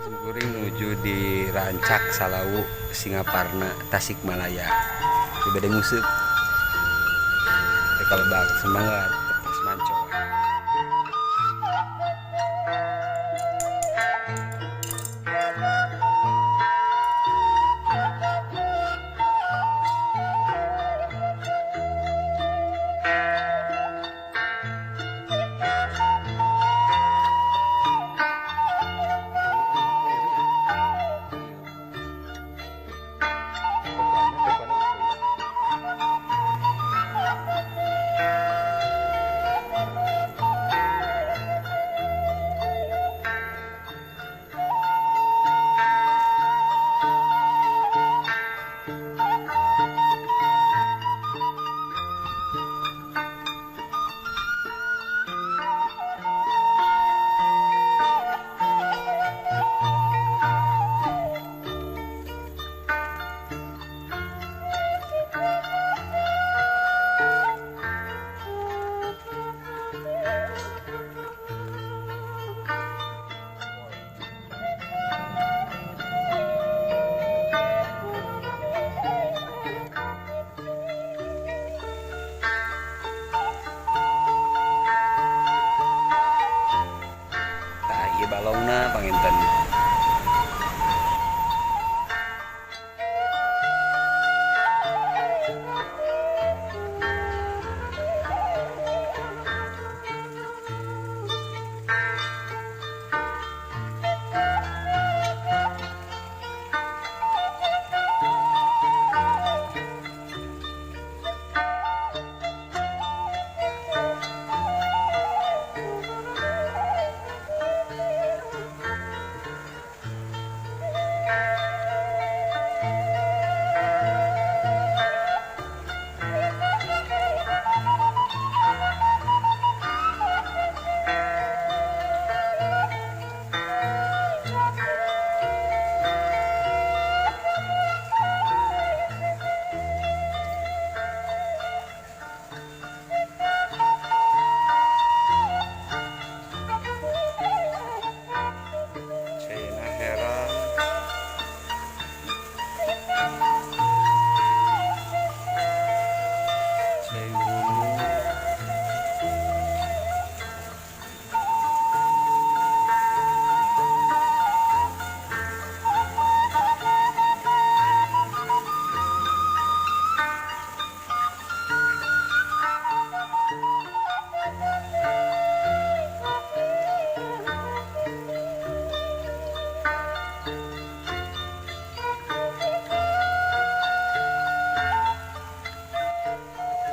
Kuring nuju di Rancak Salawu, Singaparna, Tasikmalaya. Di bade nguseup. Kalau bak semangat terus manco. Balongna panginten.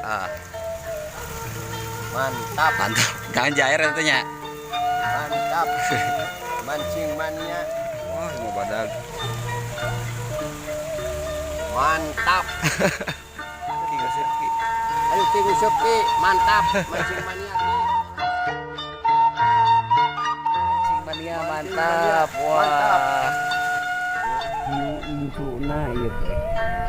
Ah. Mantap. Mantap. Jangan jair katanya. Mantap. Mancing mania. Wah, mau badag. Mantap. Ki nguseup ki. Ayo ki nguseup ki. Mantap. Mancing mania ki. Mancing mania mantap. Wah. Mantap. Hiu induna ieu teh.